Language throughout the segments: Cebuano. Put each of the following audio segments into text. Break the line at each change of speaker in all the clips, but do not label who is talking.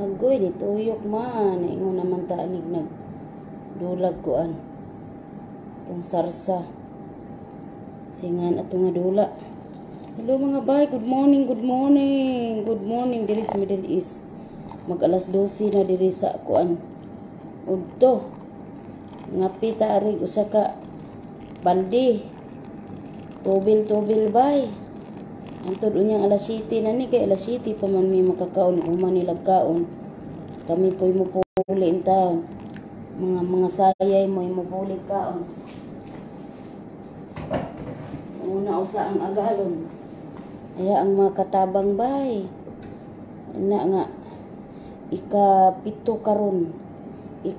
Agoy, nituyok man. Ingon naman ta anig nag dulag kuan. Itong sarsa. Singan ato nga dula. Hello mga bay, good morning, good morning. Good morning diri sa Middle East. Mag alas 12 na diri sa kuan. Udto. Ngapi ta arig usa ka baldi. Tubil-tubil bay. Antod unyang alas 7 na ni kay alas 7 pa man mi makakaon human nila kaon. Kami po'y mupuli in taon. Mga sayay mo'y mupuli kaon. Una usa ang agalon. Aya ang mga katabang bay. Na nga 7 karon. 7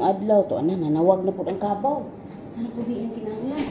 adlaw to ana nanawag na pud ang kabaw. Sana pud ang kinahanglan.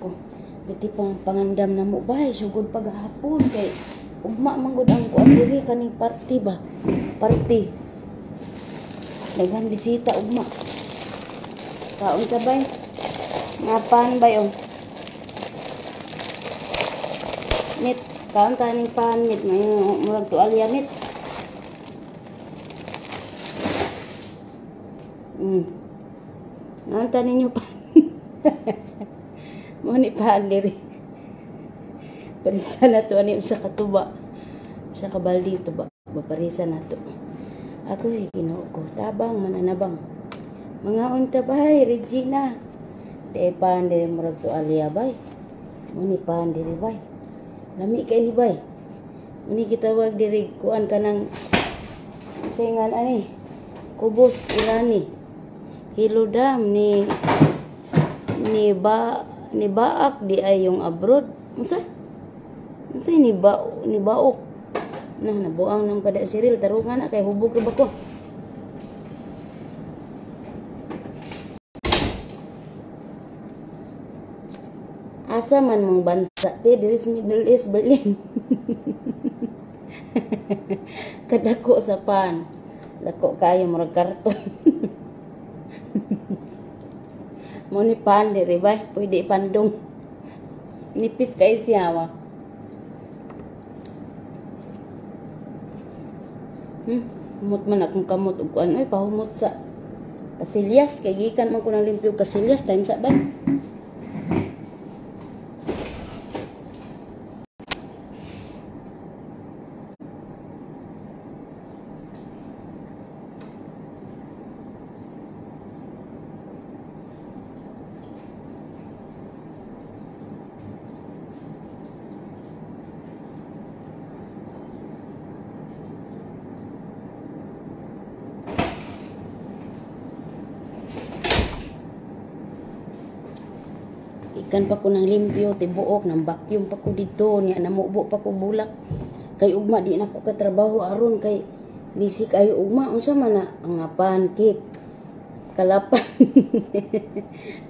Ko. Biti pang pangandam na mo bay, sugod paghapon kay ugma man gud ang kuan diri kaning party ba. Party. Daghan bisita ugma. Kaon ka bay? Nga pan bay oh. Mit, kaon ta ning pan mit may murag tualya mit. Naon ta ninyo pan? Mo ni pan diri. Parisa na to ani usa ka tuba. Usa ka baldi tuba. Parisa na to. Ako Ginoo ko tabang mananabang. Mga unta bay Regina. Di pan diri murag tualya bay. Mo ni pan diri bay. Lami kay ni bay. Mo ni gitawag diri kuan kanang singan ani. Kubos Irani. Hilodam ni ni ba ni baak di ay yung abroad. Unsa? Unsa ni ba ni baok? Nah, nabuang nang kada Cyril tarungan na kay hubog ra ba ko. Asa man mong bansa te diri sa Middle East Berlin. Kadako sa pan. Dako kayo murag karton. Mo ni pan diri bay, pwede ipandong. Nipis kay siya wa. Humot man akong kamot og kuan oy, pahumot sa kasilyas kay gikan man ko nang limpyo kasilyas time sa bay. Ikan pa ko ng limpyo, tibuok, ng vacuum pa ko dito, niya namubo pa ko bulak. Kay ugma, di na ko katrabaho aron kay busy kayo ugma. Unsa man na, ang pancake, kalapan.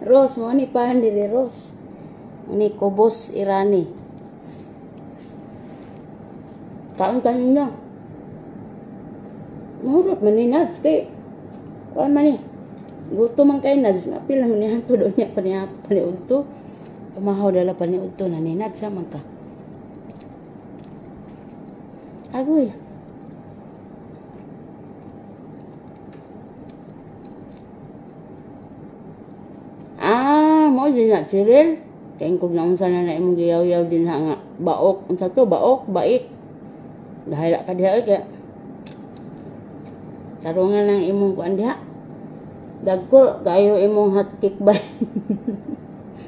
Ros, mo ni pan diri Ros. Mo ni kubos Irani. Kaon kanina. Mahurot man ni Nads kay kuan man ni. Gutom man kay Nads, napil man ni hanto do niya paniudto. Pamahaw dala paniudto na ni Nads man ka. Agoy. Ah, mo din na Cyril. Kay kung naunsa na na imong giyaw-yaw din ha nga baok, unsa to baok, baik. Dahil ka diha kay. Tarungan lang imong kuan diha. Dagko kayo imong hot cake bay.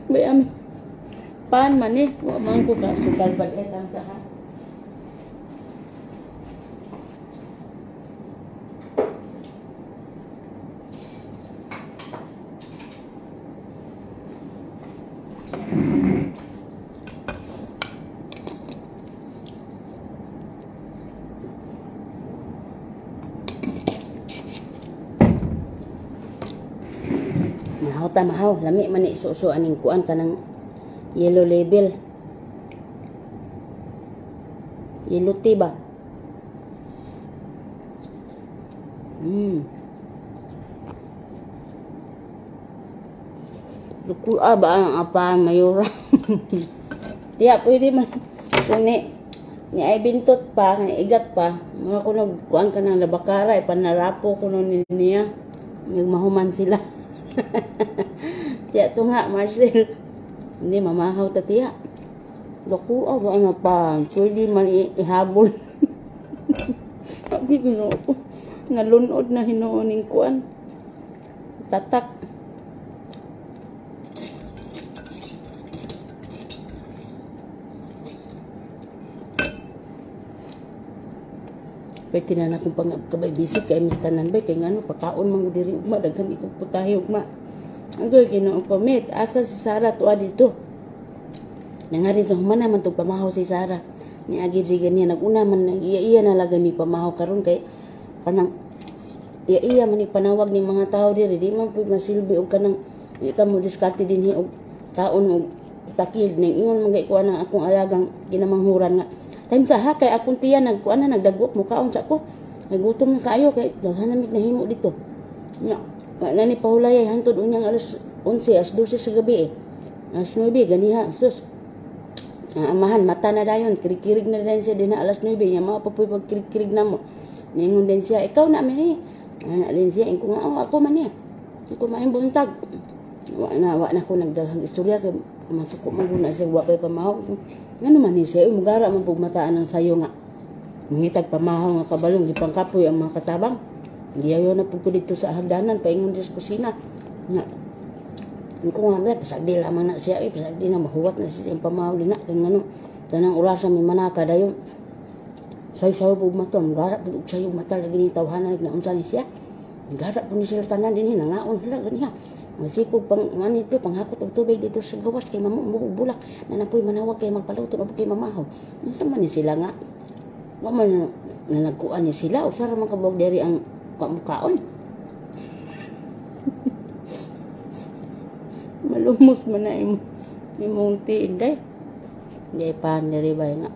Bay ami. Pan man eh. Wa man ko ka sukal bag-et ang sa ha. Mahaw ta mahaw, lami man ni suso aning kuan kanang yellow label. Yellow tea ba? Lukua ba ang apan mayura? Tiya pwede man kung ni ay bintot pa, ni igat pa, mga kuno kuan kanang labakara ipanarapo kuno niya. Nagmahuman sila. Tiya to nga, Marcel. Hindi, mamahaw ta tiya. Lukua ba ang apan? Pwede man ihabol. Sabi ko, nalunod na hinuoning kuan. Tatak. Pwede na na akong pangabkabay bisik kay Miss Tanan bay kay ngano pakaon man gud diri ugma daghan ikog putahe ugma. Agoy Ginoo ko met asa si Sara tuwa dito. Nangari sa humana man tug pamahaw si Sara. Ni agi di ganiya naguna man nag-iya-iya na lagay mi pamahaw karon kay kanang iya-iya man ni panawag ning mga tawo diri di man pud masilbi og kanang di ka mo diskarte dinhi og kaon og takil ning ingon man gay kuan ang akong alagang ginamanghuran nga time sa ha kay akong tiya nagkuan na nagdagok mo kaon sa ko nagutom na kaayo kay daghan na mig nahimo dito nya wa na ni pahulayay hantod unyang alas 11 alas 12 sa gabi eh alas 9 ganiha sus amahan mata na dayon kirig-kirig na dayon siya dinha alas 9 nya mao pa puy pagkirig-kirig namo ningon din siya ikaw na mi ana din siya ingko nga oh, ako man niya ako maayong buntag wa na ko nagdaghang istorya kay masuko man gud na siya wa pay pamahaw. Ngano man ni siya mugara man pug mataan ang sayo nga mangitag pamahaw nga kabalong gipangkapoy ang mga katabang. Giyayo na pug ko dito sa hagdanan paingon diri sa kusina. Nga ko nga ba pasagdi lamang na siya pasagdi na mahuwat na siya ang pamahaw dinha kay ngano tanang orasa may manaka dayon. Say-sayo pug mata mugara pug sayo mata lagi ni tawhanan na unsa ni siya. Gara pud ni sila tanan dinhi nangaon sila ganiha. Masikog pang ngani to panghakot og tubig dito sa gawas kay mamubulak na napoy manawag kay magpaluto og kay mamahaw. Unsa man ni sila nga? Wa man na nagkuan ni sila usa ra man kabog diri ang kamukaon. Malumos man na imong tiid day. Di pan diri bay nga.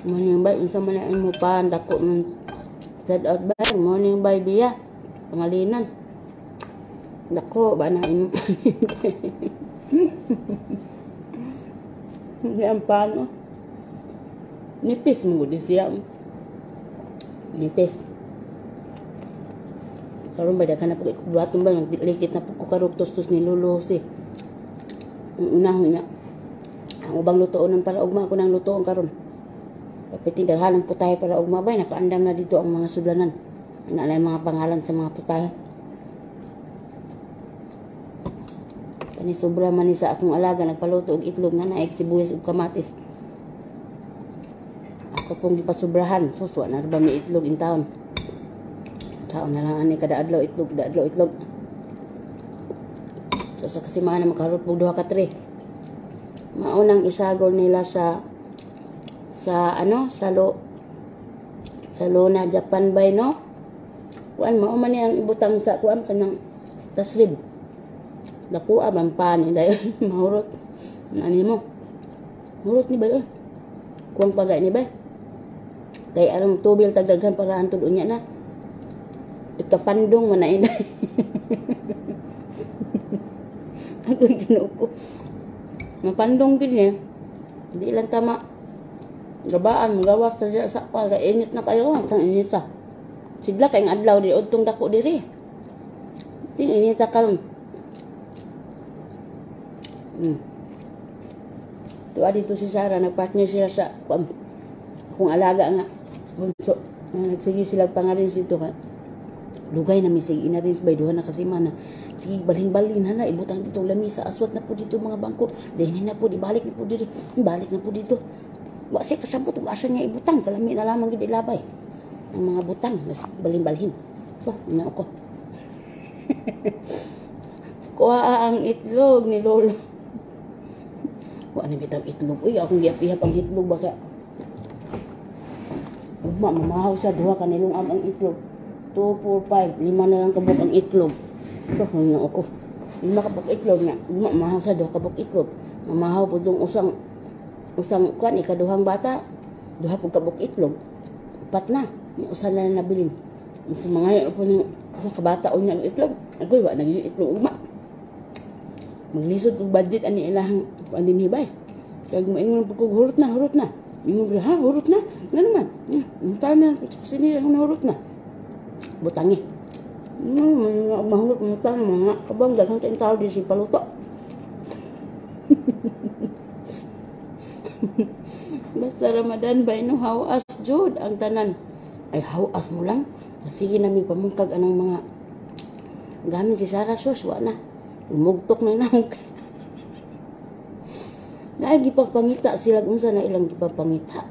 Morning bay unsa man na imo pan dako man shout out bay morning bay biya pangalinan. Dako ba na imo pan. Ang pano. Nipis mo gud siya. Nipis. Karon ba daghan na pud ikublaton ba likit na pud ko karog tustos ni Lolo si. Ang unahon niya. Ang ubang lutoon para ugma ako nang lutoon karon. Kapitin daghan ang putahe para ugma bay nakaandam na dito ang mga sudlanan. Ana lang mga pangalan sa mga putahe. Kani sobra man ni sa akong alaga nagpaluto og itlog nga naeg sibuyas ug kamatis. Ako pong gipasubrahan, sus wa na ba may itlog in town. Taon na lang ani kada adlaw itlog, kada adlaw itlog. So sa kasimana makarot og duha ka tray. Maunang isagol nila sa ano sa lo sa Lona Japan bay no. Kuan mao man ni ang ibutang sa kuan kanang tasrib. Dakuha man pa ni dayon mahurot. Ani mo? Hurot ni bay oy. Kuang pagay ni bay. Kay aron tubil tagdaghan para antud unya na. Ikapandong man na inay. Ako Ginoo ko. Mapandong gid niya. Di lang tama. Gabaan gawas sa sa kay init na kayo ang init ta. Sigla kay ang adlaw di udtong dako diri. Ting init ta karon. Tuwa dito si Sara, nagpartner siya sa akong alaga nga bunso. Nagsige sila pangarin dito ka. Dugay na mi sige ina rin bay duha na ka semana. Sige balhin-balhin hala ibutang dito lamisa, aswat na po dito mga bangko. Dahil na po ibalik na po diri. Balik na po dito. Wa siya kasabot wa siya niya ibutang kalami na lamang gid ilabay. Ang mga butang balhin-balhin. So, ina ko. Kuha ang itlog ni Lolo. Wa na bitaw itlog. Uy, akong giapihap ang itlog baka. Ugma, mamahaw siya. Duha ka nilong ang itlog. 2, 4, 5. 5 na lang kabuk ang itlog. So, kung ako. 5 kabuk itlog niya. Ugma, mamahaw siya. Duha kabuk itlog. Mamahaw po dong usang, kuan, ikaduhang bata. Duha po kabuk itlog. 4 na. Usan na nabilin. Sa mga po ng sa kabata o niya ang itlog. Agoy, wa naging itlog ugma. Maglisod og budget ani ilahang kuan din hibay. Kag moingon pud kog hurot na, hurot na. Ingon ha, hurot na. Ngano man? Unta na sini lang hurot na. Butangi. Mahurot mo tang mga kabang daghang kay tao di si paluto. Basta Ramadan bay no hawas jud ang tanan. Ay hawas mo lang. Sige na mi pamungkag anang mga gamit si Sarah sus wa na. Umugtok na nang. Naay gipangpangita sila unsa na ilang gipangpangita.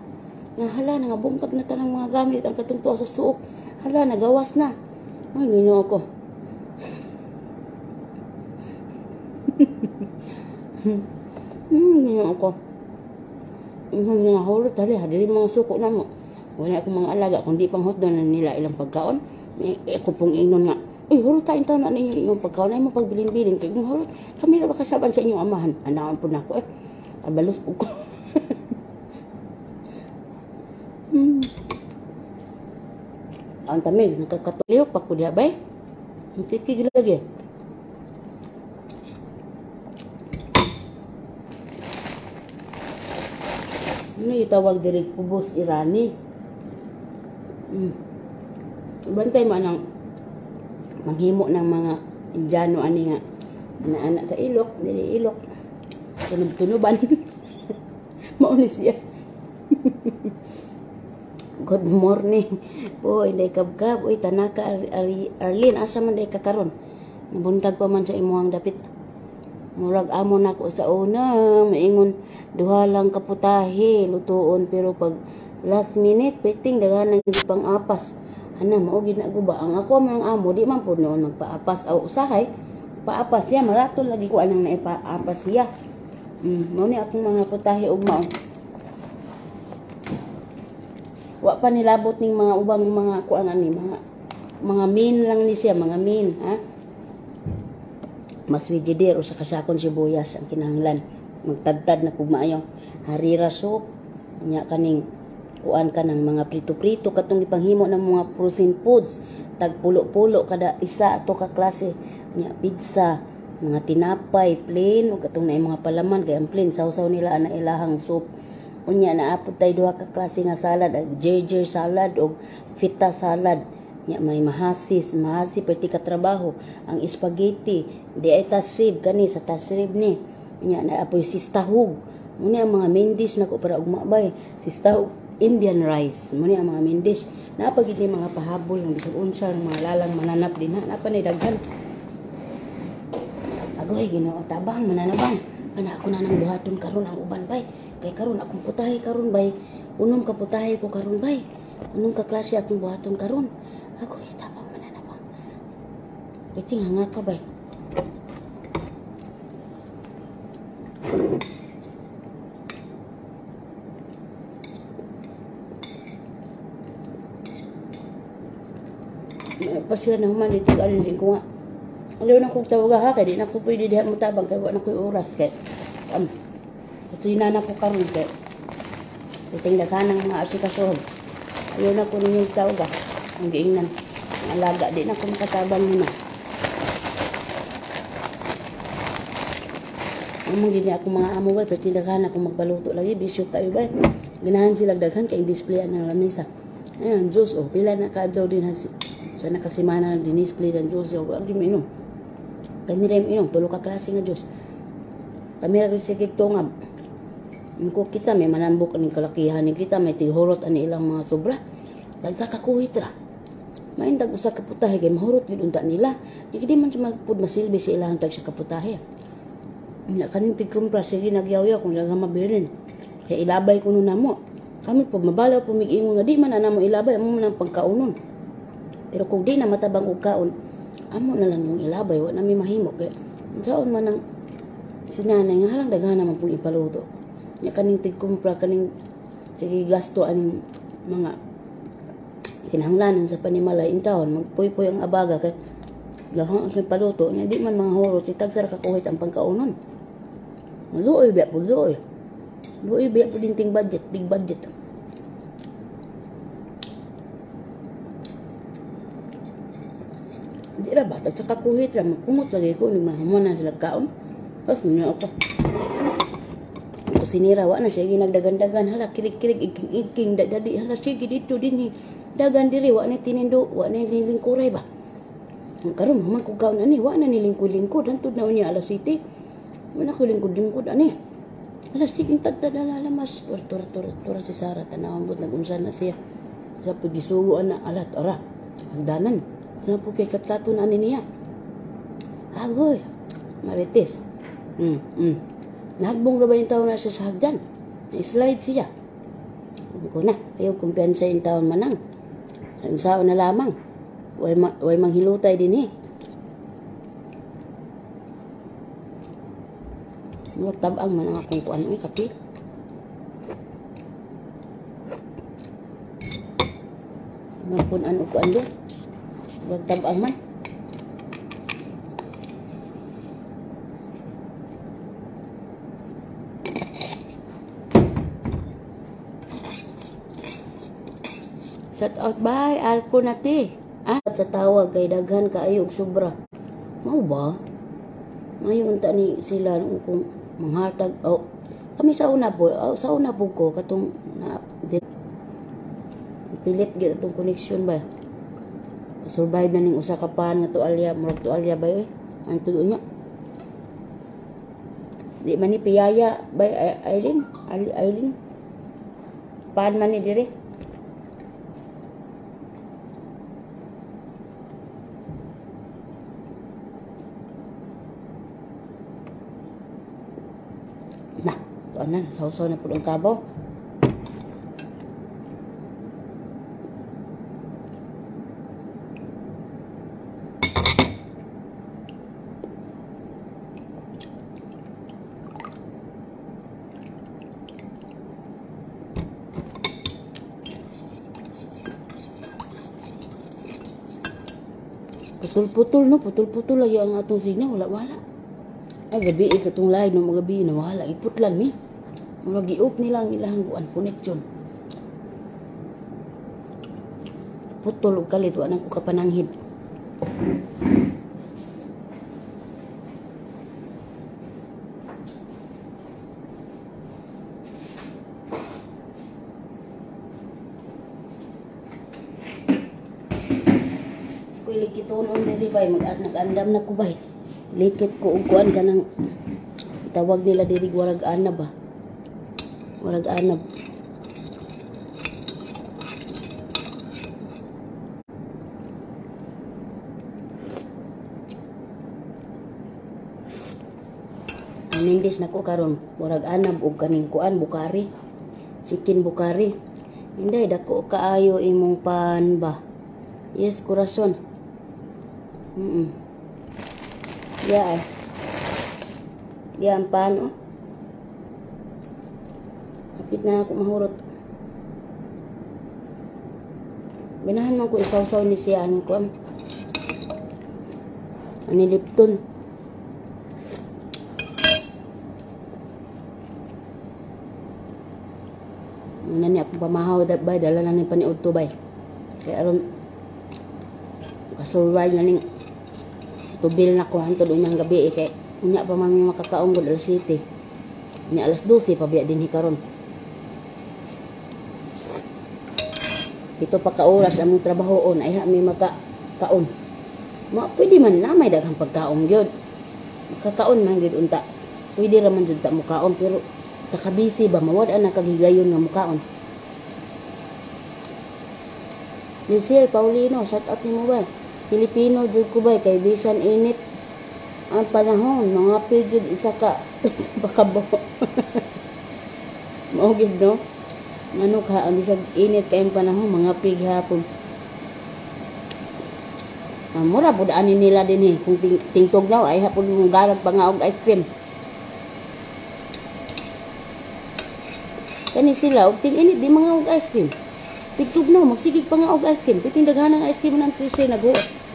Nga hala nga bungkag na tanang mga gamit ang katong tuwa sa suok. Hala nagawas na. Ay Ginoo ko. Ginoo ko. Mga hulot dali dili mga suko namo. Wala akong mga alaga kundi pang hotdog na nila ilang pagkaon. Ako pong ingnon nga. Uy, hurot tayong taon na ninyo inyong pagkaon. Ay mo pagbilin-bilin. Kaya kung hurot, kami na ba kasaban sa inyong amahan? Anaan po na ako eh. Abalos po ko. Ang tamig, nakakatuliyok pa ko diya bay. Ang titig lagi. Ano itawag diri kubos Irani? Bantay mo anang manghimo ng mga Indiano ani nga ana-ana sa ilok, dili ilok. Tunob-tunoban. Mao ni siya. Good morning. Uy, day kabkab. Uy, tanaka Arlene, asa man day ka karon? Nabuntag pa man sa imuhang dapit. Murag amo nako sa una, maingon duha lang kaputahe lutuon pero pag last minute piting daghan ang pang-apas. Ana mao gid na guba ang ako mang amo di man pud noon magpaapas aw usahay paapas siya maraton lagi ko anang naipaapas siya. Mao ni akong mga putahe ug mao. Wa pa nilabot ning mga ubang mga kuan ani mga main lang ni siya, mga main ha. Mas wijidir usa ka sakon sibuyas ang kinahanglan. Magtadtad na kug maayo. Harira soup nya kaning kuan ka ng mga prito-prito katong gipanghimo ng mga frozen foods tag pulo-pulo kada isa ato ka klase nya pizza, mga tinapay plain ug katong naay mga palaman kay ang plain sawsaw nila ana ilahang soup. Unya naapod tay duha ka klase nga salad, ginger salad ug feta salad. Nya may mahasis, mahasi perti ka trabaho ang spaghetti di ay tasrib kani sa tasrib ni. Nya naapoy sistahog. Muni ang mga main dish nako para ugma bay, sistahog Indian rice. Muni ang mga main dish. Naapagid ni mga pahabol ng bisag unsa mga lalang mananap din ha. Napa ni daghan. Agoy Ginoo tabang mananabang. Kana ako na nang buhaton karon ang uban bay. Kay karon akong putahe karon bay. Unom ka putahe ko karon bay. Unom ka klase akong buhaton karon. Agoy tabang mananabang. Iti nga ka bay. Pa sila na human dito alin din ko nga. Ayaw na kong tawaga ha kay di na ko pwede diha mo tabang kay wa na ko'y oras kay kusina na ko karon kay iting daghan ng mga asikasuhon. Ayaw na ko ninyong tawaga. Ang giingnan ang alaga di na ko makatabang nila. Ang mga gini ako mga amo bay pero daghan ako magpaluto lagi bisyo kayo bay. Ganahan sila daghan kay display ang lamesa. Ayan juice oh pila na kaadlaw din ha sa nakasimana ng dinisplay ng juice o di mo inom. Kami rin inom, tulo ka klase nga juice. Kami rin sa kigtungab. Ko kita, may manambok aning kalakihan ni kita, may tihurot ani ilang mga sobra. Tagsa ka kuhit ra. Maintag usa ka putahe kay mahurot gyud unta nila. Di man siya magpud masilbi sa ilahang tagsa ka putahe. Nya kaning tigkumpra sige nagyawyaw kung daghang mabilin. Kay ilabay kuno namo. Kami po mabalaw po mig-ingon nga di man na namo ilabay amo man ang pagkaunon. Pero kung di na matabang og kaon, amo na lang mong ilabay, wa na mi mahimo kay unsaon man ang sinanay nga harang daghan naman pong ipaluto. Nya kaning tigkumpra kaning sige gasto aning mga kinahanglanon sa panimalay intawon magpuypoy ang abaga kay daghan ang paluto nya di man mga hurot tagsa ra ka kuhit ang pagkaunon. Luoy biya po luoy. Luoy biya po din ting budget, big budget. Di ra ba tagsa ka kuhit ra makumot lagi ko ni mahuman na sila kaon. Tapos niya ako. Ang kusinira wa na siya ginagdagan-dagan hala kilig-kilig iking-iking dali hala sige dito dinhi. Dagan diri wa ni tinindo, wa ni lingkuray ba. Karon human ko kaon ani wa na ni lingkod-lingkod hantud na unya alas 7. Wala ko lingkod-lingkod ani. Alas 7 tagtad ala mas tur tur tur si Sara tanawon bud nagunsa na siya. Sa pagisugo ana alat ora. Hagdanan. Sa po kay katkaton ani niya. Agoy. Marites. Nagbong ra ba yung taon na siya sa hagdan? Na-slide siya. Sabi ko na, ayaw kumpiyansa yung taon manang. Ang sao na lamang. Way manghilutay din eh. Tabang man ang akong kuan ay kape. Mapunan og kuan do. Tabang man. Shout out bye Alko nati. Ah, sa tawag kay daghan kaayo og sobra. Mao ba? Mayo unta ni sila kung manghatag oh, kami sa una po, oh, sa una po ko katong na pilit gyud atong connection ba. Survive na ning usa ka pan nga tualya, murag tualya ba oy. Ang tulo niya. Di man ni piyaya bay Aileen, Aileen. Pan man ni dire. Na, tuan na, sausaw na pud ang kabaw. Putol-putol no, putol-putol lagi ang atong signal, wala-wala. Ay gabi katong live no, magabi na wala, iputlan mi. Murag gi-off nila ang ilang kuan connection. Putol og kalit, wa na ko kapananghid. Likitonon diri bay, nag-andam na ko bay. Likit ko og kuan kanang tawag nila diri warag anab ba. Warag anab. Amindis nako karon warag anab og kaning kuan bukari. Chicken bukari. Inday dako kaayo imong pan ba. Yes, kurason. Ya. Ya ang pan oh. Kapit na ako mahurot. Ganahan man ko isawsaw ni siya aning kuan. Ani Lipton. Muna ni akong pamahaw bay, dala na ni paniudto bay. Kaya aron kasurvive na ning tubil na ko hantod unyang gabi eh, kay unya pa mami makakaon gud alas 7. Unya alas 12 pa biya dinhi karon. 7 pa ka oras among trabahoon ay ha mi makakaon. Ma pwede man na may daghang pagkaon gyud. Makakaon man gyud unta. Pwede ra man jud ta mukaon pero sa kabisi ba mawad-an na kaghigayon nga mukaon. Lisel Paulino, shout out nimo bay. Pilipino jud ko bay kay bisan init ang panahon, mga pigid isa ka isa pa ka buok. Mao gid no. Ngano ka ang bisag init kayong panahon, mga pig hapon. Mura pud ani nila dinhi kung tingtog daw ay hapon mong garag pa nga og ice cream. Kani sila og ting-init di mga og ice cream. Tigtog na magsigig pa nga og ice cream. Piting daghan ang ice cream ng freezer naghuot.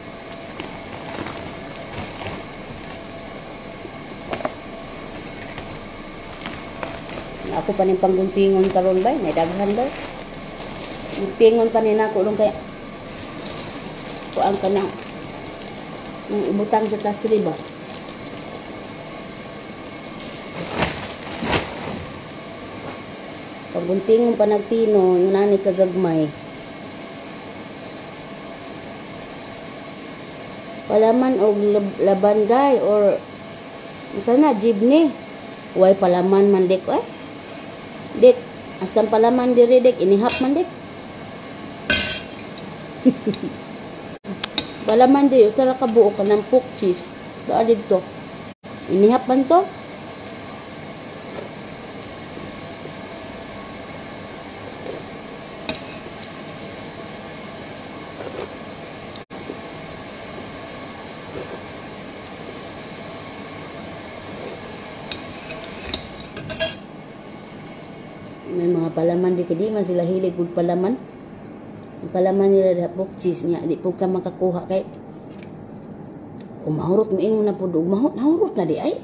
Ako pa ning pangguntingon karon bay, may daghan bay. Guntingon pa ni nako dong kay kuan ka na ibutang sa tasri ba. Paguntingon pa nagtino, yung nani kagagmay. Palaman og labanday or sana jeepney. Way palaman man dik eh. Dik, astan palaman diri dik, inihap man dik. Palaman diri usa ra ka buok kanang pork cheese. Doa didto. Inihap man to. May mga palaman di kay di man sila hilig og palaman. Ang palaman nila da pork cheese nya di pud ka makakuha kay kung mahurot moingon na pud og nahurot na di ay.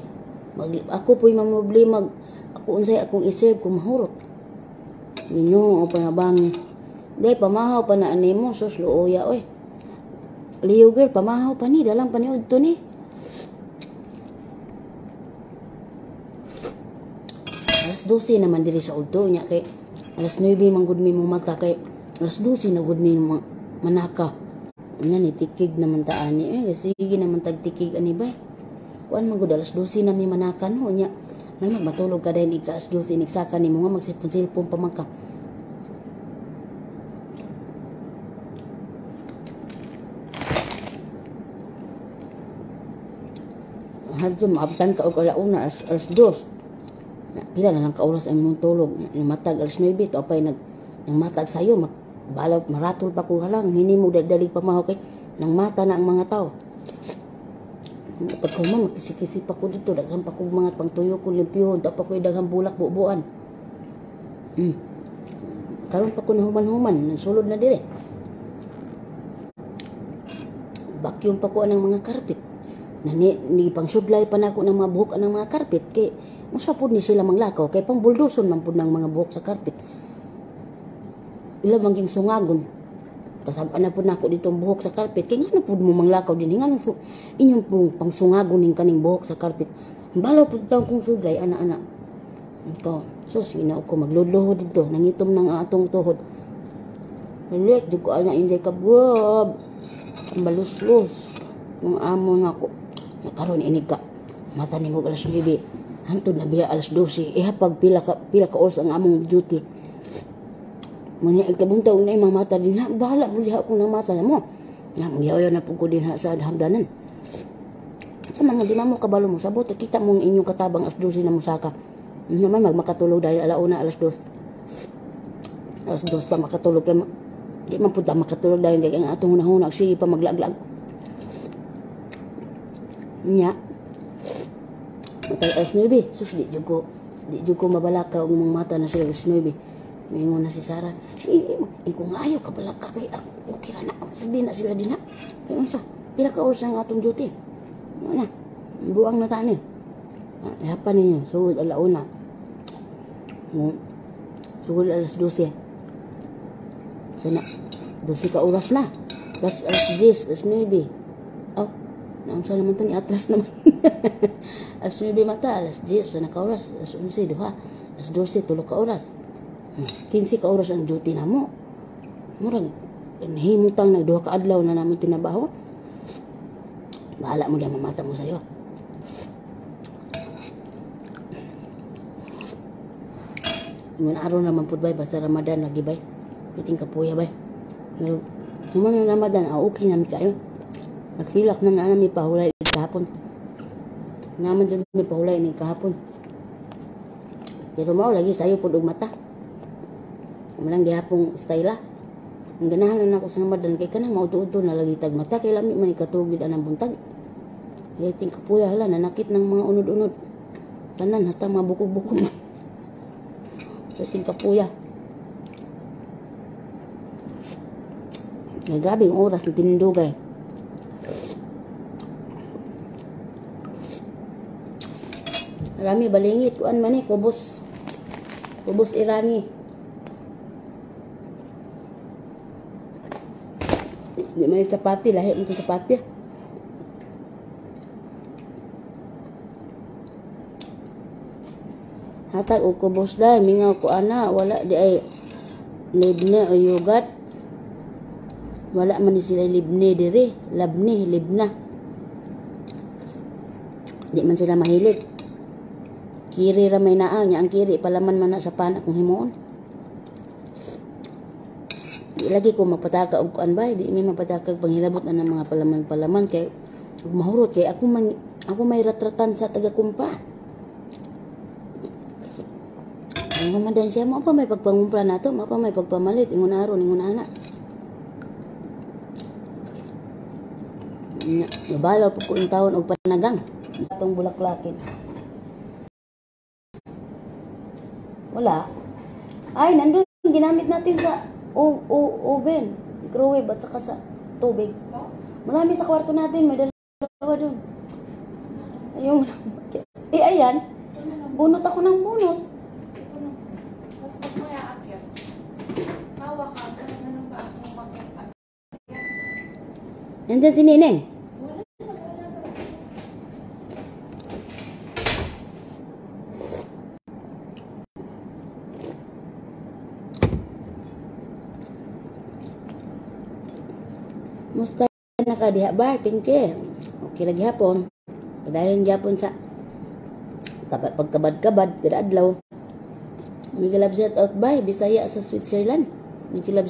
Ako po'y mamroblema ako unsay akong i-serve kung mahurot. Ginoo panabang. Day pamahaw pa na animo sus luoya oy. Leo girl pamahaw pa ni dalang pa ni udto ni. Alas 12 naman diri sa udto nya kay alas 9 man gud mi mo mata kay alas 12 na gud mi manaka. Nya ni tikig naman ta ani eh sige naman tag tikig ani bay. Kuan man gud alas 12 na mi manaka no nya. Nay magmatulog ka dayon ika alas 12 nigsaka nimo nga magsipon-silpon pa man ka. Hadto maabtan ka og alauna alas 2. Pila na lang ka oras ang imong tulog. Matag alas 9 to apay nag nang matag sayo balaw maratol pa ko halang hinimo dagdalig pa maho kay nang mata na ang mga tao. Pagkuman magkisi-kisi pa ko dito daghan pa ko mga pangtuyo ko limpyuhon to pa ko daghang bulak bubuan. Karon pa ko nahuman-human nagsulod na dire. Vacuum pa ko anang mga carpet. Nani ni pangsudlay pa nako ng mga buhok anang mga carpet kay unsa pud ni sila manglakaw kay pang buldoson man pud ng mga buhok sa carpet. Ila man ging sungagon. Kasab-an na pud nako ditong buhok sa carpet kay ngano pud mo manglakaw dinhi ngano inyong pong pangsungagon ning kaning buhok sa carpet. Balaw pud taw kung sudlay ana-ana. Ikaw, sus ginoo ko magludluho didto nangitom nang atong tuhod. Lik jud ko ana inday kabwab. Maluslos yung amo nako. Karon inig ka mata nimo alas 9. Hantod na biya alas 12. Ihapag pila ka oras ang among duty. Munya ikabuntag na imong mata din ha. Bahala mo diha akong mata mo. Nga magyaw na pud ko din ha sa hagdanan. Sa mga di mo kabalo mo sabot kita mong inyong katabang alas 12 na musaka. Naman magmakatulog dahil alauna alas 2. Alas 2 pa makatulog kay di man pud ta makatulog dahil kay ang atong hunahuna sige pa maglaglag. Nya matay alas 9, sus di jud ko mabalaka og mong mata na sila alas 9. Mingon na si Sarah, sige, ikaw nga ayaw kabalaka kay ako, okay ra na, sagdi na sila din ha. Kaya unsa, pila ka oras ang atong duty. Ano na, buang na tani. Ihapan ninyo, sugod alauna. Sugod alas 12. Sana, 12 ka oras na. Plus alas 10, alas 9. Oh, naunsa naman ito ni atras naman. Alas 9 mata, alas 10, sana ka oras, alas 11, duha, alas 12, tulo ka oras. 15 ka oras ang duty na mo. Murag, nahimutang nagduha ka adlaw na namon tinabaho. Bahala mo na mamata mo sa'yo. Ngun araw naman pud bay, basta Ramadan lagi bay. Piting kapuya bay. Human ng Ramadan, ah, okay na mi kayo. Nagsilak na na mi pahulay kahapon. Naman dyan mi pahulay ni kahapon. Pero mao lagi sayo pud og mata. Malang gihapong style ah. Ang ganahan lang ako sa Ramadan kay kanang mauto-uto na lagi tag mata kay lami man ikatugid anang buntag. Kaya ting kapuya hala nanakit ng mga unod-unod. Tanan hasta mga bukog-bukog. Ting kapuya. Ay, grabe yung oras ng tinindugay. Rami balingit kuan man ni kubos. Kubos Irani. Di man sapati, lahi mo to sapati. Hatag og kubos dai, mingaw ko ana, wala di ay libne o yugat. Wala man ni sila libne diri, labne, libna. Di man sila mahilig. Kiri ra may naa nya, ang kiri palaman man na sa pana kung himuon. Di lagi ko mapataka og kuan bay, di mi mapataka og panghilabot na ng mga palaman-palaman kay ug mahurot kay ako man, ako may ratratan sa taga-kumpa. Ang man siya mo pa may pagpangumpra nato, mo pa may pagpamalit ingon aron ingon ana. Nya, nabalaw pud ko in taon og panagang atong bulaklakin. Wala. Ay, nandun ginamit natin sa oven, microwave at saka sa tubig. Marami sa kwarto natin, may dalawa dun. Ayun. Eh, ayan. Bunot ako ng bunot.
Ito na. Tapos pag may aakyat, hawak ka, ganun na lang ba ako umakyat?
Nandyan si Nineng.
Wala na, wala na.
Musta na ka diha ba, Pinky? Okay lagi hapon. Padayon gyapon sa pagkabad-kabad kada adlaw. May love shout out bay Bisaya sa Switzerland. May love